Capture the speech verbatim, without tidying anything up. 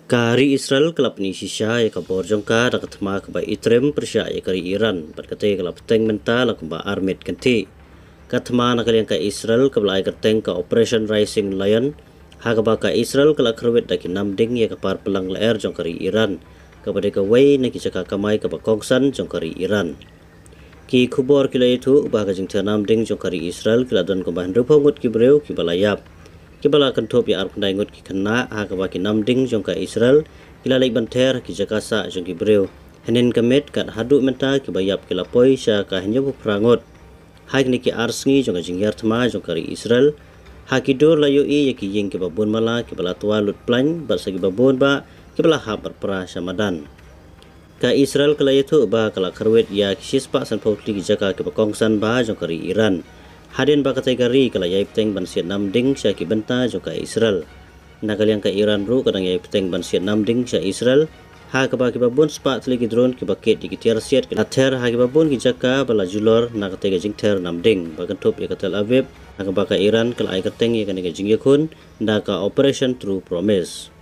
Ka ri Israel ka la pyni shisha ïa ka bor jong ka da ka thma kaba itrem pyrshah ïa ka ri Iran, bad kata ka la bteng mynta la kumba armet kynthih. Ka thma na ka liang ka Israel kaba la ai kyrteng ka Operation Rising Lion, ha kaba ka Israel ka la kyrwit da ki namding ïa ka par plang lyer jong ka ri Iran, kaba dei kawei na ki jaka kamai kaba kongsan jong ka ri Iran. Ki khubor ki la ïathuh ba ka jingther namding jong ka ri Israel ki la don kumba hynriewphew ngut ki briew kiba la ïap, kiba la kynthup ïa arphew khyndai ngut ki khynnah, ha kaba ki namding jong ka Israel ki la leit ban ther ki jaka sah jong ki briew. Hynnin ka miet, kat haduh mynta kiba ïap ki la poi sha ka hynñiewphew phra ngut. Ha kine ki ar sngi jong ka jinghiar thma jong ka ri Israel, ha ki dur la ïohi ïa ki ïing kiba bun mala kiba la twa lut plaiñ, bad sa kiba bun bah kiba la hap bad pra sha madan. Ka Israel ka la ïathuh ba ka la kyrwit ïa ki shispah sanphew tylli ki jaka kiba kongsan bha jong ka ri Iran, hadien ba katei ka ri ka la ïai bteng ban siat namding sha ki bynta jong ka Israel. Na ka liang ka Iran ruh ka dang ïai bteng ban siat namding sha Israel, ha kaba kiba bun spah tylli ki drone kiba kit ïa ki tiar siat ki la ther ha kiba bun ki jaka ba la julor na katei ka jingther namding, ba kynthup ïa ka Tel Aviv, ha kaba ka Iran ka la ai kyrteng ïa kane ka jingïakhun da ka Operation True Promise.